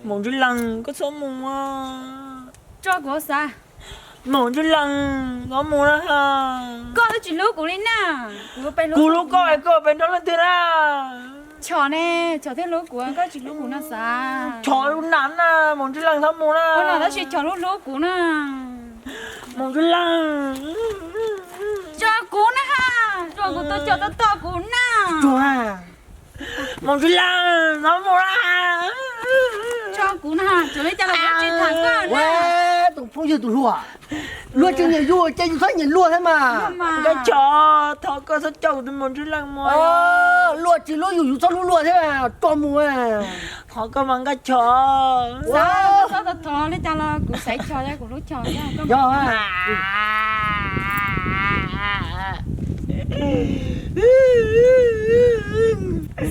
Maum Ntswg Leej, koj txhob mus. Tso kuv xav. Maum Ntswg Leej, txhob mus na. Koj twb tsis hlub kuv li na. Kuv hlub koj es koj pem nrog leej twg na? Chom ne, Chom thiaj hlub kuv, koj tsis hlub kuv no xav. Chom lub nam na, Maum Ntswg Leej txhob mus na. Ua no tab sis Chom hlub hlub kuv na. Maum Ntswg Leej. Tso kuv na ha, tso kuv tus Chom tau tog kuv na. Maum Ntswg Leej, txhob mus na. Tso kuv na, tsuav li cas los kuv tsis tham koj na. Tus phooj ywg tus hluas, luag tseem nyiam yus ces yus txhob nyiam luag thiab mas. Nkauj Chom, thov koj txhob coj kuv tus Maum Ntswg Leej mus. Luag tsis hlub yus, yus txhob hlub luag thiab, tso mus. Thov koj mas Nkauj Chom. Xav, koj txhob thov li cas los kuv xaiv Chom, kuv hlub Chom. Yog.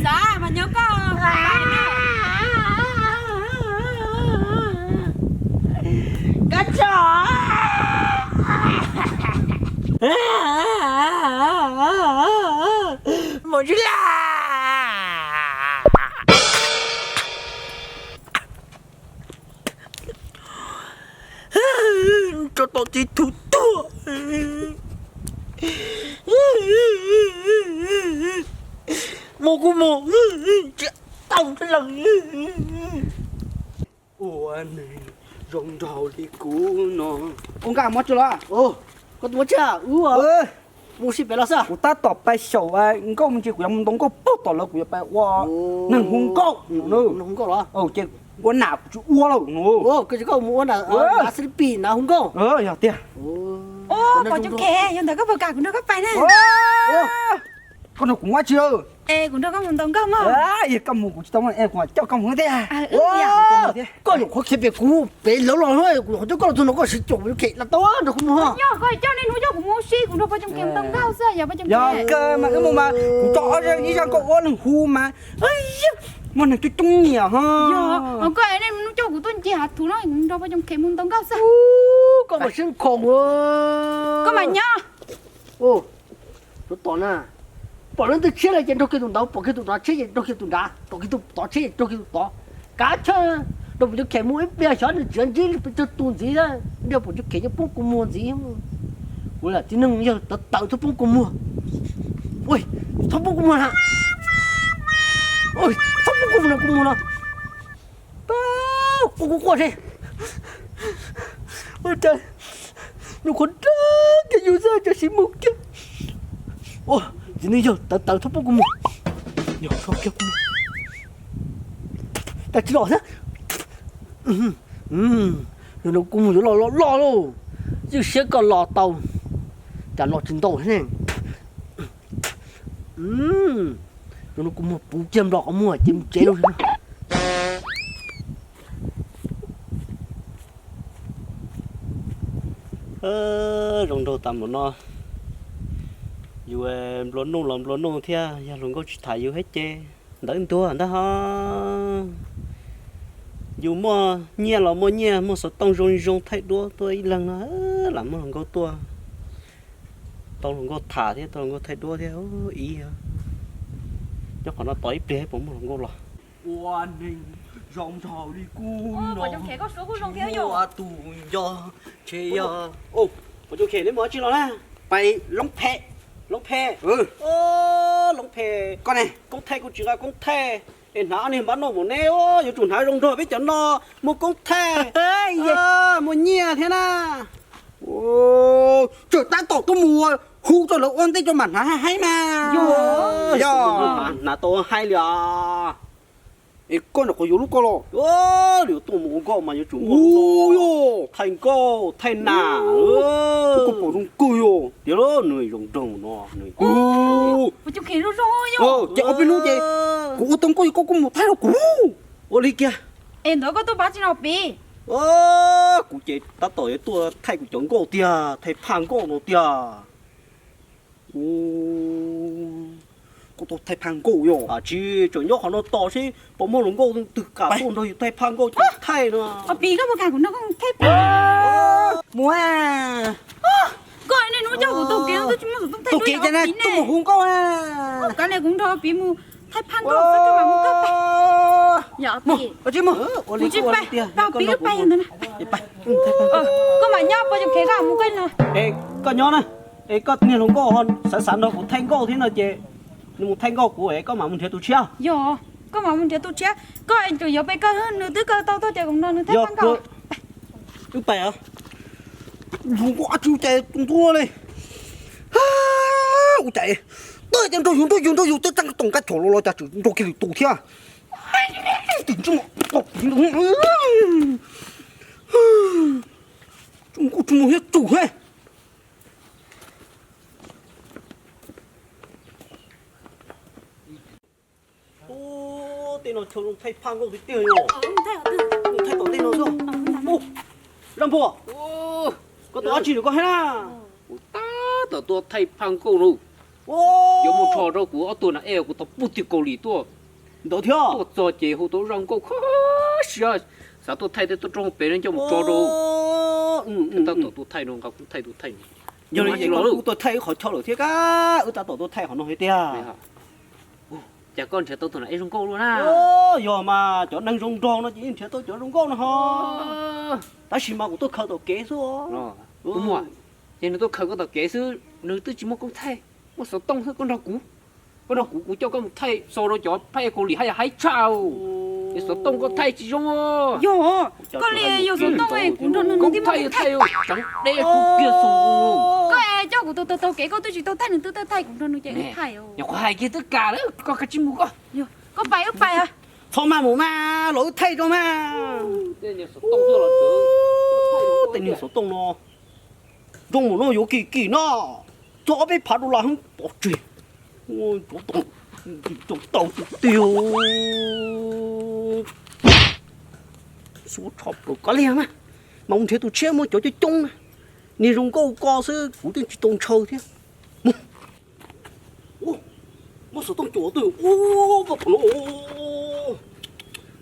Xav mas nyob koj. Nkauj Chom. Maum Ntswg Leej. Tso tom txiv tub tuag. Mus kuj mus, tsis tau Ntswg Leej. Ua neeg zoo nraug li kuv no. Ua nkaj muab tsi los? Koj tus muab tsi? Mus si pem los xwb. Kuv tab tom pais xyaum nkauj me ntsis, kuv yuav mus ntaus nkauj puag tom lawv, kuv yuav pais ua neeg hu nkauj. Hu nkauj los? Ces ua nam kuv tsis ua lawm no. Koj mus ua nam, ua nam xwb pim nam hu nkauj. Yog tiag. Pom Tsoom Khem, yog ntawd koj puas kam kuv nrog koj pais na? Koj nrog kuv ua tsi? Es kuv nrog koj mus ntaus nkauj mog. Koj mus kuv tsis tau, kuv coj koj mus thiab. Koj yuav qhuav khiav pem kuv pem lawv los, kuv qhuav coj koj los txog no koj siv caum Pom Tsoom Khem los tau nrog kuv mus. Nyob koj coj niaj hnub coj kuv mus ua si, kuv nrog Pom Tsoom Khem mus ntaus nkauj xwb, yog Pom Tsoom Khem. Yog kawg mas wb mus mas kuv tso ob zaj ib zaj nkauj ua neeg hu mas muaj neeg coob coob nyiam ho. Yog koj niaj hnub coj kuv tuaj nce hav thuv no, kuv nrog Pom Tsoom Khem mus ntaus nkauj xwb. Koj mas siab nkhaus. Koj mas nyob. Tus tom na, pom leej twg tshiab lawm ces nrog kiag tus ntawd, pom kiag tus tod tshiab ces nrog kiag tus nrad, pom kiag tus tod tshiab ces nrog kiag tus tod. Kav tsij nrog Pom Tsoom Khem mus ib pliag xyov nws tsis ntsib pes tsawg tus ntxiv, nrog Pom Tsoom Khem yeej poob kua muag ntxiv. Kuv lam txiv neej yawg tawv tawv txhob poob kua muag. Txhob poob kua muag na, txhob poob kua muag no, kua muag no. Quaj quaj quaj seb. Ua cas nyuam qhuav nrog kiag yus xwb cas siv mus kiag. Ua, txiv neej yawg tawv tawv txhob poob kua muag. Yog txhob kiag kua muag. Cas tsis los xwb. Yog no kua muag yuav los los los lauj. Ywj siab koj los tau. Cas los tsis ntau thiab ne. Yog no kua muag puv kiag nplog qhov muag ces mus tsev lauj. Zoo nraug tas npaum no, yus nplua nuj los nplua nuj thiab, yog hluas nkauj tsis tham yus thiab ces ntawv ntuag ntag ho. Yus muaj nyiaj los muaj nyiaj, muaj xov tooj zoo zoo thaij duab tuaj ib leeg no, lam muaj hluas nkauj tuaj, tau hluas nkauj tham thiab tau hluas nkauj thaij duab thiab ib. Nyob qhov no tos ib pliag puas muaj hluas nkauj los. Ua neeg zoo nraug li kuv no, ua tus nco tsheb yog. Pom Tsoom Khem, neb mus dab tsi los na? Pais Loob Phem. Loob Phem? Loob Phem. Koj ne? Koob thaij kuj tsis nqa koob thaij, es hnav ob niag npab noj mus neb, yuav tsum hnav zoo nraug peb cov no, muaj koob thaij, muaj nyiaj thiab na. Tseem tab tom tuaj mus hu rau lawv ua ntej tso mam hnav haib haib mas. Yog, hnav tau haib li os. Es koj nyuam qhuav yuav lub koj los? Yuav tuaj mus ua nkauj mas yuav tsum ua, thaij nkauj thaij nam. Koj pom zoo kawg yog. Tiag, nws zoo nraug no. Ces ob peb hnub ces kuv ua tau nkauj ces koj kuj mus thaij rau kuv. Ua li kiag. Es ntawd koj tuaj pab tsi no pem? Kuv ces tab tom yuav tuaj thaij kuv cov nkauj tiag, thaij phaj nkauj no tiag. Koj tuaj thaij phaj nkauj yog? Tsis, tseem nyob qhov no tos seb puas muaj hluas nkauj twg kam tuaj nrog yus thaij phaj nkauj ces thaij no. Pem koj puas kam kuv nrog koj thaij phaj? Mus. Koj niaj hnub coj kuv taug kev, tus kev cas na, tuaj mus hu nkauj. Kav liam kuv nrog pem mus Thaij phaj nkauj xwb koj mam mus koj pais. Yog mus, koj tsis mus, mus tsis pais, tau pib lub pais ntawd na. Koj mam nyob pais zoo khev koj mus koj no. Es koj nyob na, es koj niag hluas nkauj ho xav xav nrog kuv thaij nkauj thiab no ces nws mus thaij nkauj kuv es koj mam mus nrhiav tus tshiab. Yog, koj mam mus nrhiav tus tshiab, koj yuav pem koj nws twb kawg tau tuaj ces kuv nrog nws thaij phaj nkauj. Wb pais. Yus nkuaj tsis ua cas tus ntuj li. Ua cas twb tias nrog yus nrog yus nrog yus twb txaj toom kab chom los los cas tseem nrog kiag lwm tus thiab. Tim ntsej muag, tim ntsej muag, nkuaj tsis mus thiab tsum thiab. Ub, tej no chaw zoo thaij phaj nkauj tiag tiag li os. Thaij tom tej no xwb. Ub, Zaj Npua, koj tus dab tsi lawm koj hais na? Kuv tab tom tuaj thaij phaj nkauj lauj. Yuav mus rho rau kuv ob tug nas ej kuv tau pub tim Kaus Lim tuaj. Ntawd thiab. Tuaj txog ces hu tau zaj nkauj kho siab, xav tuaj thaij thiab tuaj rau hauv pes no coj mus tso rau. Tab tom tuaj thaij no, nqa kuv thaij tuaj thaij. Yog li ces kuv tuaj thaij wb qhov chaw lawm thiab kab, wb tab tom tuaj thaij qhov no thiab tiag. Cas koj nrhiav tau tus nas ej zoo nkauj luaj na? Yog mas cov neeg zoo nraug no ces yeej nrhiav tau cov zoo nkauj no ho. Tab sis mas kuv tuaj khaws tom kev xwb. Kuv muam, ces nws tuaj khaws koj tom kev xwb, nws twb tsis muaj koob thaij, muaj xov tooj xwb. Koj nrog kuv, koj nrog kuv, kuv coj koj mus thaij xo rau cov phaj ej Kaus Lim haj yam haib tshaj. Es xov tooj koj thaij tsis zoo. Yog, koj li yog xov tooj kuv nrog nws koob thaij thaij tseev deb kuj kiag xoo. Koj coj kuv taug taug kev koj twb tsis tau thaij, nws twb tau thaij, kuv nrog nws ces wb thaij. Nyuam qhuav hais kiag twb kam lawm, koj kav tsij mus koj. Koj pais wb pais. Txhob maj mus mas los wb thaij rau mas. Tej niag xov tooj no zoo mus no yuav kim kim no, txog ob peb phav dollar heev pov tseg. Cov tau tiag tiag. Xub tshaj plaws koj liag mas, mas mus nrhiav tus tshiab muaj cov coob coob na. Niag zoo nkauj ko xwb kuv twb tsis tau ntshaw thiab. Muab xov tooj cuam twg ua koj pom no.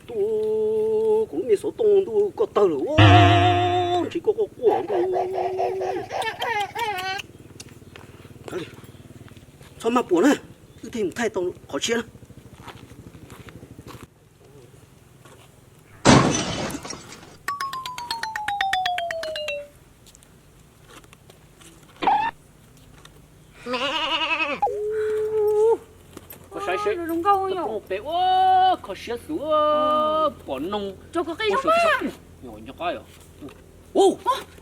Ntuj, kuv lub me xov tooj ntuj koj tawg lawm, ntshe koj quaj quaj ntuj. Txhob maj puas na, wb thiaj mus thaij tau qhov tshiab na. Koj saib seb, zoo nkauj pem ua kho siab xwb, pom noog. Nco qab yom.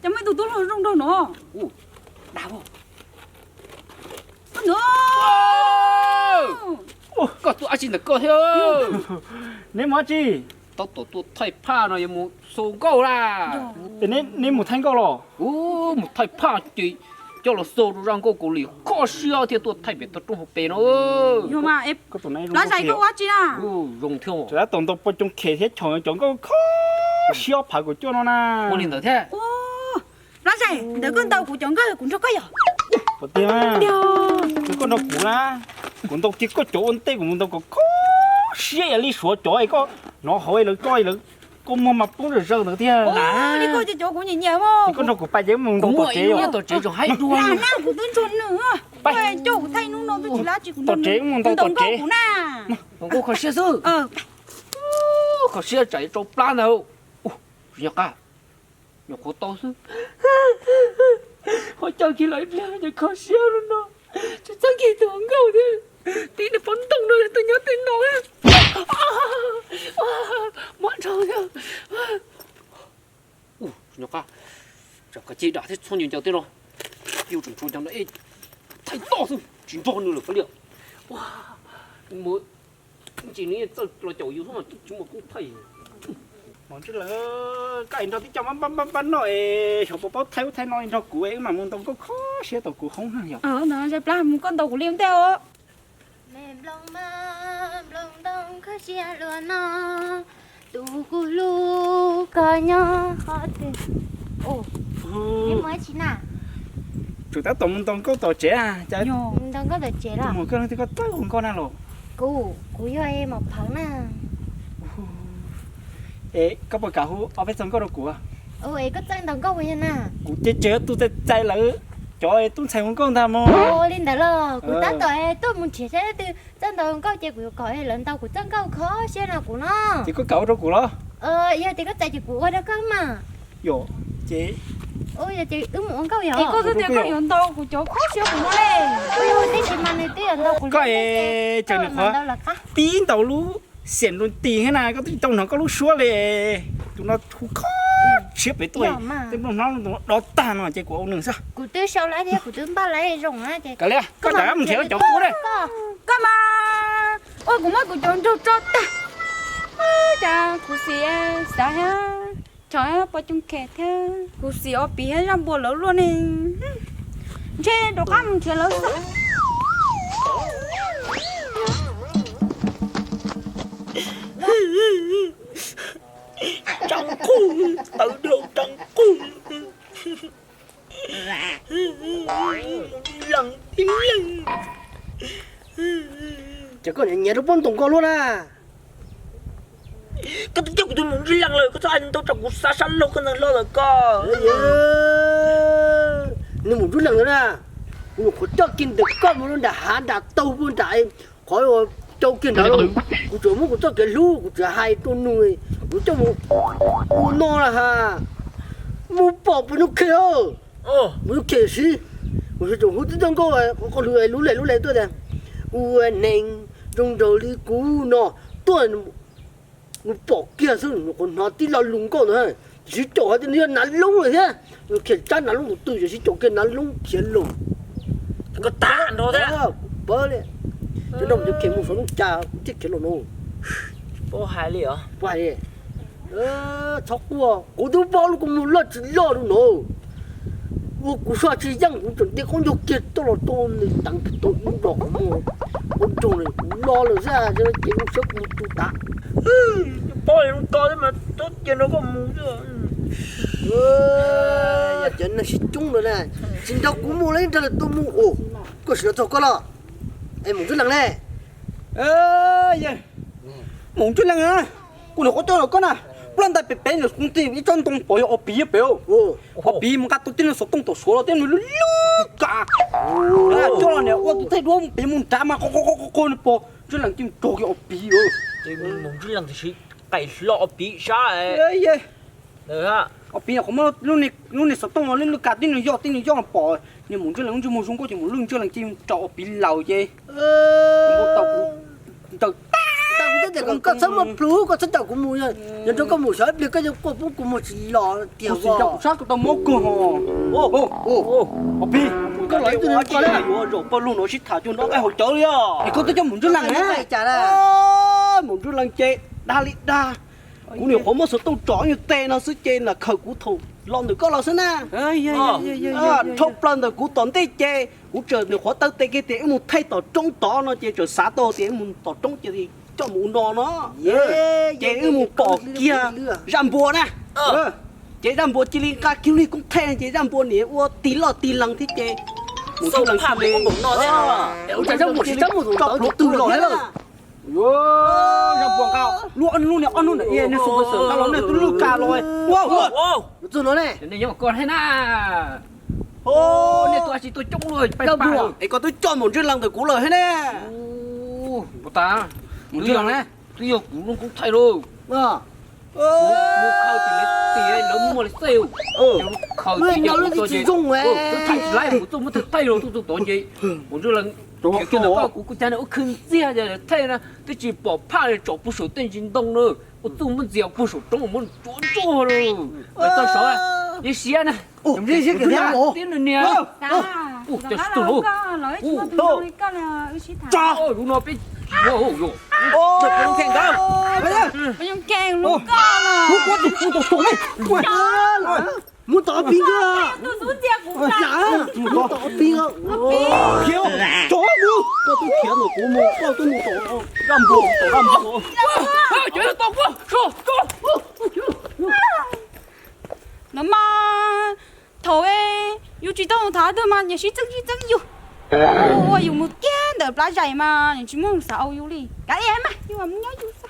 Cov me tus tub hluas zoo nraug no. Dag. Koj tuaj dab tsi ntawm koj thiab? Neb mus dab tsi? Tab tom tuaj thaij phaj no yuav mus xo nkauj na. Neb mus thaij nkauj los? Mus thaij phaj ces coj los xo rau zaj nkauj Kaus Lim kho siab thiab tuaj thaij pem toj roob hauv pes no. Lab zais koj ua dab tsi na? Zoo thiab. Tab tom ntaus poj coog khem thiab chom cov nkauj kho siab ob phav kaum cuaj no na. Ua li ntawd thiab. Lab zais, ntawd koj ntaus kuv cov nkauj kuv nrog koj yog. Tiag, koj nrog kuv na, kuv ntaus kiag koj cov ua ntej, kuv mus ntaus kom kho siab ib yam li Suav cov es koj hnov hauv lawv tso lawv kua muag mas poob zawg zawg ntawd thiab. Li koj cov kuv nyiam nyiam. Koj nrog kuv pais ces mus ntaus tom tsev, tom tsev tseem haib dua. Kuv twb ntsuag nws, coj kuv thaij hnub no twb tsis lab tsis kuv tom tsev mus ntaus tom tsev na. Nkauj kho siab xwb. Kho siab tsam yuav tsau plab ntag. Nyob qab, nyuam qhuav tau xwb. Ho coj kiag los ib pliag, nyob kho siab no, tsis txawj kiag tus hluas nkauj thiab. Tib niag poj ntxoog no tuaj nyob tej no. Muab dhau thiab. Nyob qab, tsam kav cig dam thiab txhob ncaws ncaws tej no. Yus tseem tshuav cov no thaij toj xwb tsis nrog nws lawm pab liam. Ua, mus ntsis nws txawj los caum yus xwb mas tsis muaj koob thaij. Mos ntswg lawm, koj es nrog tib co npab npab noj es xyov puas paub thaij ub thaij no es nrog kuv es wb mam mus ntaus nkauj kho siab tom kuv hoob na yom. Ntawd plab mus koj ntaus kuv li ntej os. Me nplooj mas, nplooj ntoo kho siab luaj no, tus kuv hlub koj nyob qhov twg? Neb mus dab tsi na? Tseem tab tom mus ntaus nkauj tom tsev. Mus ntaus nkauj tom tsev los? Mus koj leej twg koj txawj hu nkauj na los? Kuv, kuv yog Mos Phawv na. Es koj puas kam hu ob peb txoj nkauj rau kuv? Es koj txawj ntaus nkauj puas yog na? Kuv ces tseem yog tus txais txais lawv cov Cov tub ntxhais hu nkauj ntag mog. Ua li ntawd los kuv tab tom tuaj mus nrhiav saib leej twg txawj ntaus nkauj ces kuv yuav kom lawv ntaus kuv txoj nkauj kho siab no kuv no. Ces koj kam ua rau kuv los? Yog tias koj txawj ces kuv ua rau koj mas. Yog ces, yog ces wb mus ua nkauj yog. Koj twb tias koj yuav ntaus kuv cov kho siab kuv no le. Ua tib si mas nws twb yuav ntaus kuv. Koj es tseem nws qhuav pib ntaus lub xiam nroo tis thiab na, koj twb tsis tau hnov koj lub suab li. Tus no hu kho siab pem tuaj, tej nplooj hnab tus no dov tag no ces kuv ua nws xwb. Kuv twb sau lawm thiab kuv twb npaj lawm zoo na ces. Kav liam, koj rov qab mus nrhiav cov kub na. Koj mas ua kuv muab kuv cov nraug tso tag. Cas kuv xis xav thiab, tso poj cooj khe thiab kuv xis ob piv thiab zaj npua lawv luaj ne. Ntshe rov qab mus nrhiav lawv xwb. Tsav qus, tawv dhau tsav qus. Lees tib leeg. Ces koj nyiam nyiam rau pob ntoos ko luaj na. Koj twb coj kuv tus mus ntsib leej lawm, koj txhob hais ntau tsam kuv xav sab laug koj ntawd hlo lawm koj. Nws mus ntsib leej lawm na, kuv nyuam qhuav coj kiag ntawm koj mus rau nram hav nram taug puag nram qhov uas cau kiag ntawd, kuv tsuas muab kuv txoj kev hlub kuv tsuas hais rau nws, kuv coj mus ua no na ha, mus pom pem nws khe, mus nws khe siv, kuv tsuas hu tib txoj nkauj qhov qhov lub lub lem lub lem tuaj tias, ua neeg zoo nraug li kuv no tuaj, nws pom kiag xwb nws qhuav hnov tib lo lus nkauj ntawd, tiam sis caum hais tias nws yog nav loob lawm thiab, nws khiav tsab nav loob tus twg tiam sis caum kiag nav loob khiav los. Koj tag nrho thiab. Kuv pab li, cov nrog mus khe mus saum lub cas kuv thiaj khiav los no. Paub hais li os. Paub hais li. Txhob quaj, kuv twb paub lub kua muag loj tsis loj rau no. Ua kuv soj tsis yeej kuv tseem nti qoob ncaug kiag tuaj los rau nws teev kiag tau ib nrog kuv muag, kuv nrog nws kuv lo lawm xwb ces ua siab kuv mus tu tas. Paub li lub ko thiab mas txhob cia nrog koj mus xwb. Yog cov neeg sib coob ntawd na, tsis nrog kuv mus los yeej nrog lawv tuaj mus. Koj sim los txog koj los, es Maum Ntsuab Lees ne? Maum Ntsuab Lees na, kuv nyuam qhuav coj los koj na, plab ntais pem pem nws kuv tig ib tsob ntoo pom yog Ob Piv pem. Ob Piv mus nqa tau tej niag xov tooj tom Suav los tej nws lub lub kas, coj los niam ua tus thaij duab pem mus nrad mas qo qo qo qo nws pom Ntsuab Lees ces raug kiag Ob Piv. Ces Maum Ntsuab Lees tiam sis qaim hlo Ob Piv sab. Ob Piv qhov muab lub niag xov tooj lub lub kas tib nws yoj tib nws yoj pom niag Maum Ntsuab Lees lub ntsej muag zoo nkauj ces Maum Ntsuab Lees ces raug Ob Piv laus ces tau kuv ntaus tag. Koj txhob muaj plhus, koj txhob caum kuv mus, yog nrog koj mus xyov ib pliag koj yuav quaj poob kua muag tsis los tiag. Kuv xav kuv tau mob kawg hos. Ob Piv, koj los ib tug yuav zaum pawg lug no sib tham cuag nrov nqaij haus cawv li os. Es koj twb coj Maum Ntsuab Lees na. Maum Ntsuab Lees ces dag li dag. Kuv nyuam qhuav muab xov tooj tsom nyuag tes no xwb ces nws khaws kuv thaum los ntawm koj los xwb na. Dhau plaws ntawm kuv tom ntej ces kuv tseem nyuam qhuav taw tes kiag tias wb mus thaij tom roob tod no ces tseem xav tau tias wb mus tom roob ces coj mus ua no no. Ces wb mus pom kiag zaj npua na. Ces zaj npua cia li nqa kiag lub koob thaij ces zaj npua niam ua tig loj tig lees thiab ces mus txog lees cia li ua cas zaj npua tsis txhob mus txog tod twg los thiab. Zaj npua nqa lub ob lub niag ob hnub niag xu pw xwm nqa los niag tub lwj kas los. Txog no ne, nej nyob koj thiab na. Nej tuaj tsis tuaj coob luaj. Es koj twb coj Maum Ntsuab Lees ntawm kuv lawm thiab ne. Puas tas, Maum Ntsuab Lees ne, twb yog kuv lub koob thaij lauj. Kuv mus khaws tim lawv tim lawv muag li xej. Khaws tib co kuv txog ces twb thaij tsis laib kuv txoj muab thaij thaij los tuaj txog tod ces Maum Ntsuab Lees khiav kiag ntawm koj kuv kuj cab nws ua khwv ntxiag ces thaij na twb tsis pom phaj li tsom puag saum tej ntsis ntoo na. Ua txuj muab ntxias puag saum roob muab tsuav ntsuag lauj. Txog saud yeej siab na. Tib nws niag. Tsa, lub no peb tsis ua. Mus tom Ob Piv nkawd. Mus tom Ob Piv nkawd. Khiav, tso mus. Koj twb khiav ntawm kuv mus, koj twb mus tom zaj npua, tom zaj npua. No mas thaum yus tsis tau tham twg mas nyias sib txeeb sib txeeb yus. Ua yus mus kiag ntawm plab zais mas nws tsis muaj xav au yus li. Kav liam mas yus mus nyob yus xwb.